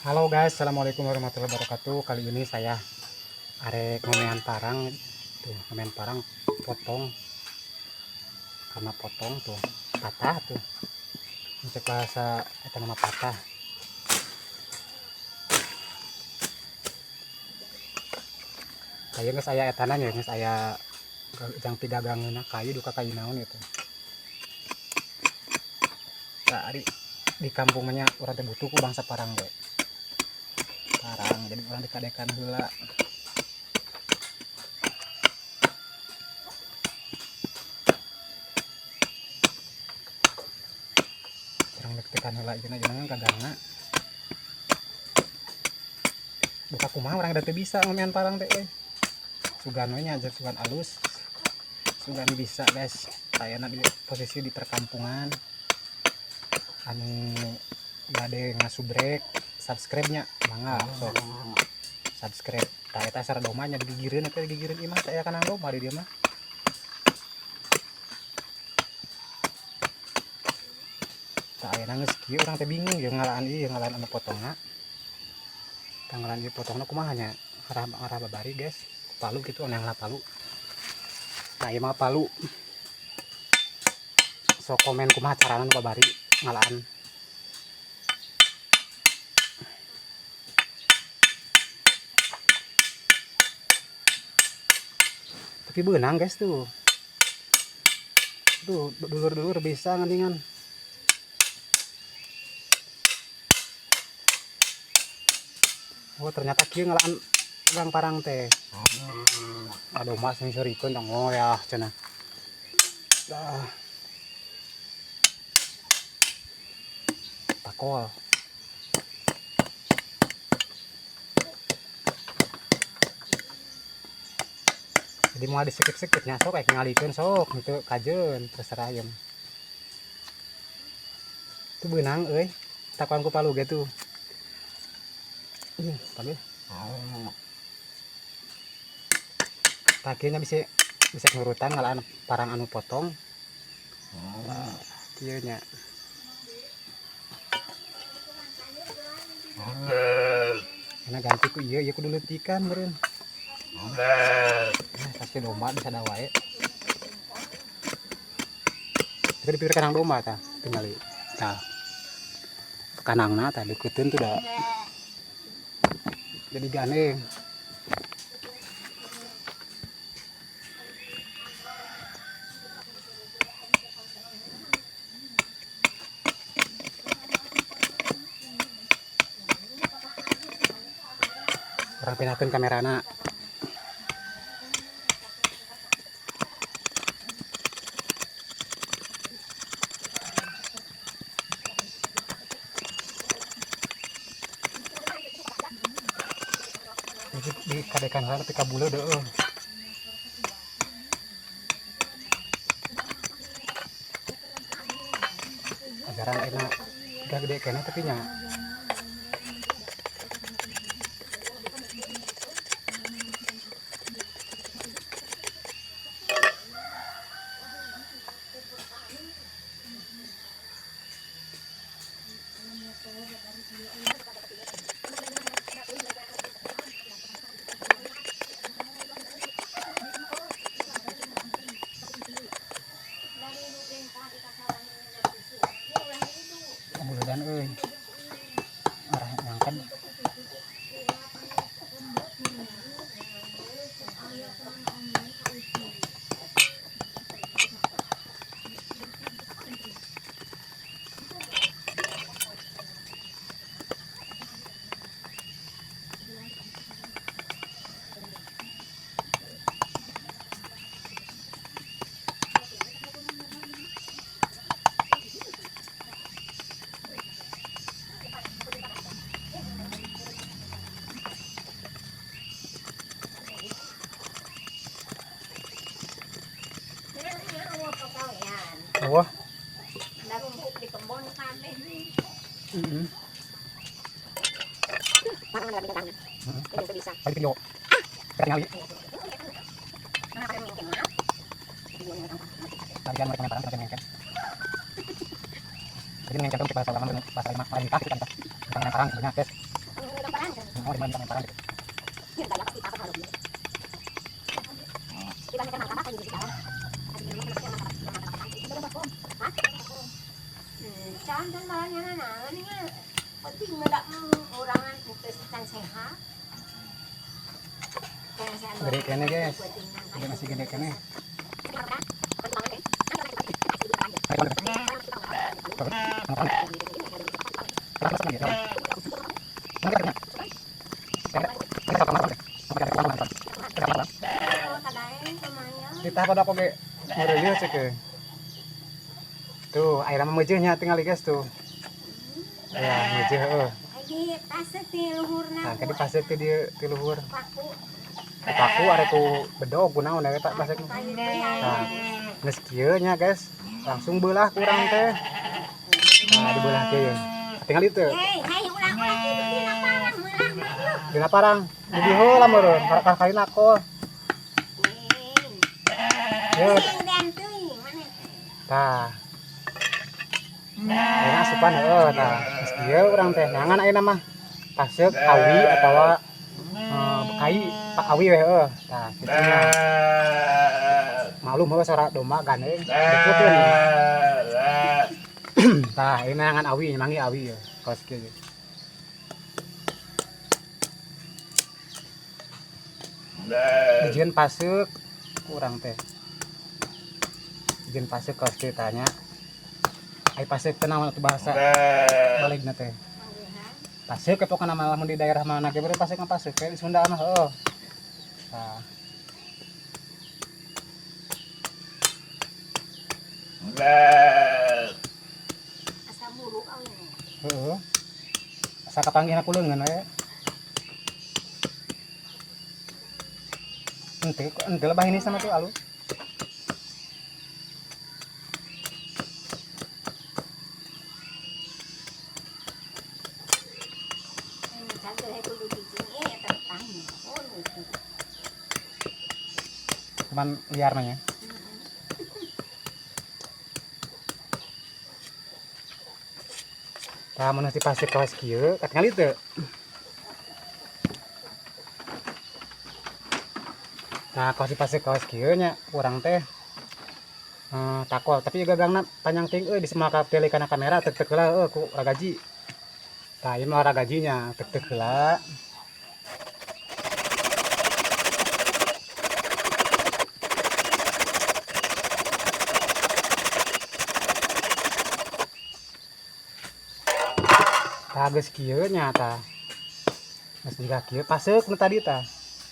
Halo guys, assalamualaikum warahmatullahi wabarakatuh. Kali ini saya arek ngomean parang tuh, ngomean parang potong, karena potong tuh patah tuh. Untuk bahasa eta nama patah. Kayak geus aya etana nya, geus aya jang pidagangeunna kayu duka kayu naon itu. Nah, di kampung mah nya urang teh butuh ku bangsa parang we. Parang jadi urang dikadekan heula. Urang deg-degan heula jeung jeung kagangna. Buka kumaha urang da teu bisa ngomean parang teh euy. Sugan we nya aja sugan alus. Sugan bisa guys. Ayana di posisi di perkampungan. Anu bade ngasubrek subscribe nya mangga sok subscribe. Tah eta asar domba nya digigireun eta digigireun imah teh aya kanang domba di dieu mah. Tah aya geus kieu urang teh bingung jeung ngalaan ieu ngalaan anu potongna. Tah ngalaan ieu potongna kumaha nya? Arah babari guys. Palu kitu anu ngalah palu. Tah ieu mah palu. Sok komen kumaha carana nu babari ngalaan. Tapi beunang guys tuh. Tuh dulur-dulur bisa ngeningan. Oh ternyata kieu ngalaan gang parang teh. Aduh mas sing serikeun tong oh ya cenah. Dah. Pakol. Jadi mau di skip-skipnya sok kayak ngalikeun sok gitu kajeun terserah ieu. Itu beunang euy. Takuan ku palu ge tuh. Tapi takinya bisa bisa nurutan ngalaan parang anu potong. Kieu nya. Enak ganti ku ieu, ieu kudu leutikan meureun. Nah, pasti domba bisa ada wae. Itu dipikir kanang domba tah, tinggali. Tah. Kanangna tah deukeutkeun tuh da. Jadi gandeng. Orang pindahkeun kamerana. Jadi di kadekan heula tapi kabule deueuh. Ajaran enak udah gede kena tapi nya. Buludan euy. Arah ngangkat. Oh. Balik video. Tinggal. Tarian mereka parang terus ngengken. Jadi ngengken tuh bahasa lama bahasa lima paling nikah gitu kan. Bukan parang sebenarnya, guys. Can malahnya naon nya. Penting meda urangan can sehat. Gede kene guys. Gede masih gede kene. Ditah pada aku ge ngeureuyeuh cek ge. Tuh, air mah meujeuhnya tinggal guys tuh. Ya, meujeuh heuh. Di pasek ti luhurna. Nah, kadi pasek teh dieu ti luhur. Paku. Paku arek ku bedog kunaon eta pasek. Nah, geus kieu nya guys. Langsung beulah kurang teh. Nah, dibelah kieu. Tinggal itu. Hei, hei, ulah-ulah kitu dina parang meulah mah yeuh. Dina parang. Di heula meureun, kali nakol. Yeuh. Sing den teuing maneh. Tah. Ayeuna asupan heueuh tah. Geus kieu urang teh neangan ayeuna mah. Paseuk awi atawa kai pak awi we heueuh. Tah, kitu nya. Malum heueuh sora domba gandeng. Deukeutkeun. Tah, ieu neangan awi, manggih awi ye. Kaos kieu ye. Dijieun paseuk urang teh. Dijieun paseuk kaos kieu tah nya. Ai paseuk teh naon atuh bahasa balegna teh. Paseuk we pokona mah lamun di daerah mana ge beureum paseuk mah paseuk we di Sunda mah heueuh. Tah. Asa buruk awina. Heeh. Asa kapanggihna ku leungeun we. Ente ente lebah ini sama tuh alus. Can teh kudu cicing eta tah. Oh, lucu. Cuman liar mah nya. Tah mun dipasek kawas kieu, katingali teu? Nah, kawas dipasek kawas kieu nya urang teh takol, tapi juga bilangna panjang teuing euy bisa maka tele kana kamera tek-tek heula heueuh ku ragaji. Tah ieu mah ragajinya tek-tek heula. Tah geus kieu nya tah. Geus jiga kieu paseuk nu tadi tah.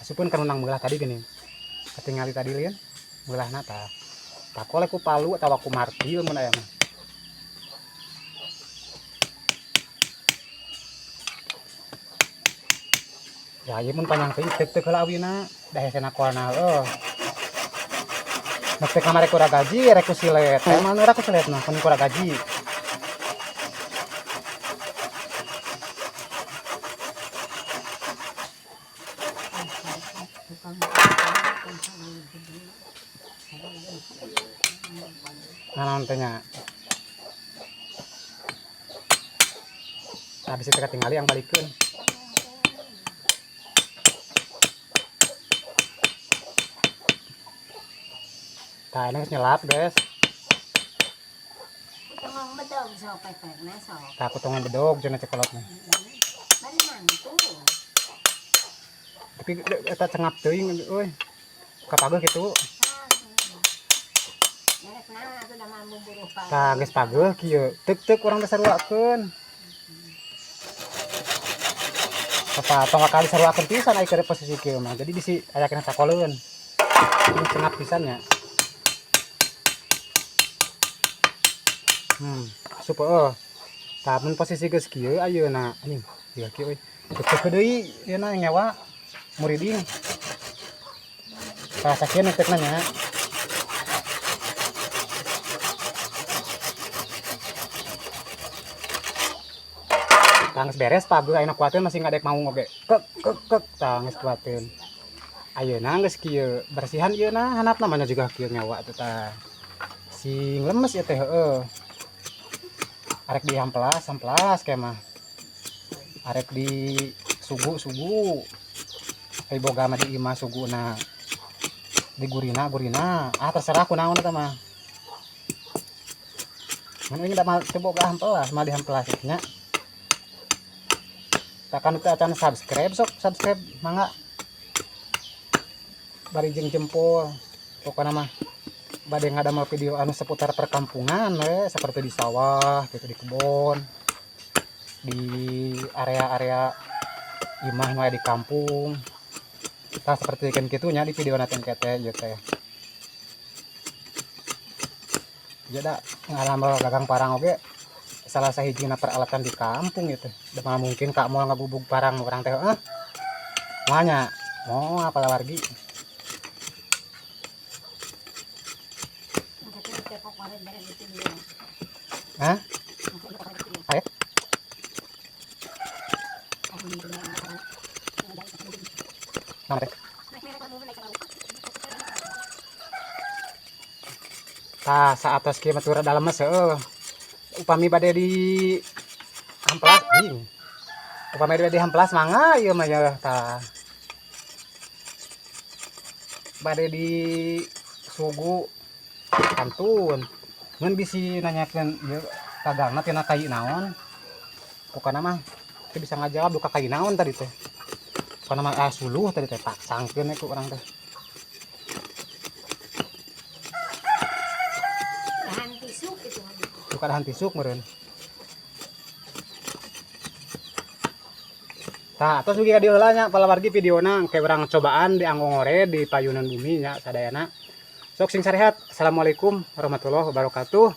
Asupkeun ka nu nang beulah tadi geuning. Katingali tadi lieun beulahna tah. Takol ku palu atawa ku martil mun aya mah. Ya ieu mun panjang teuing tek-tek heula awina, da hese nakolna heueuh. Nek teh kamari ku ragaji rek ku silet. Teh mah ku silet mah kun ku ragaji. Nah, naon teh nya? Habis itu ketinggali yang balikeun. Tah, ini geus nyelap, guys. Tongong bedog sok pepekna sok. Tah, aku tongong bedog cenah cekolotna. Bari mantu. Tapi eta cengap teuing euy. Kapageuh kitu. Merek naon atuh da mah buburuh pageuh. Tah, geus pageuh kieu. Teuk-teuk urang teh saruakeun. Apa tong kali saruakeun pisan ai keur posisi kieu mah. Jadi bisi aya kena sakoleun. Ini cengap pisan nya. Asup heueuh. Tah mun posisi geus kieu ayeuna anjing jiga kieu euy. Teuk-teuk deui ieu na ngewa muriding. Tah sakieu netekna nya. Tah geus beres pageuh ayeuna kuateun masih ngadek mau oge. Kek kek kek tah geus kuateun. Ayeuna geus kieu bersihan ieu na handapna mana juga kieu ngewa teh tah. Sing lemes ieu teh heueuh. Arek dihamplas, hamplas kayak mah. Arek di Sugu sugu. Ai boga mah di imah suguna. Di gurina gurina. Ah, terserah kunaon eta mah. Mun ini da mah teu boga hampelas, mah dihampelas nya. Takkan teu acan subscribe, sok subscribe mangga. Bari jeung jempol. Pokokna mah bade ngadamel video anu seputar perkampungan we, seperti di sawah gitu, di kebon, di area-area imah nu aya di kampung. Tah, seperti kan kitu nya di video nanti teh ieu teh. Jadi ngalamel gagang parang oge salah sahijina peralatan di kampung gitu. Da mah mungkin kak mau ngabubug parang urang teh, ah. Moal nya, moal palawargi. Tapi tepok kemarin bareng itu dia. Hah? Aya? Naon teh? Tah, saatos kieu mah turah dalem mah seueuh. Upami bade di amplas ding. Upami bade di amplas mangga ieu mah ya tah. Bade di sugu kantun. Ngan bisi nanyakeun ieu gagangna tina kai naon. Pokona mah teu bisa ngajawab duka kai naon tadi teh. Pokona mah ah suluh tadi teh paksangkeun we ku urang teh. Dahan tisuk itu mah. Duka dahan tisuk meureun. Tah, tos dugi ka dieu heula nya palawargi videona, engke urang cobaan di Anggongore di payunan bumi nya sadayana. Sok sing sarehat. Assalamualaikum warahmatullahi wabarakatuh.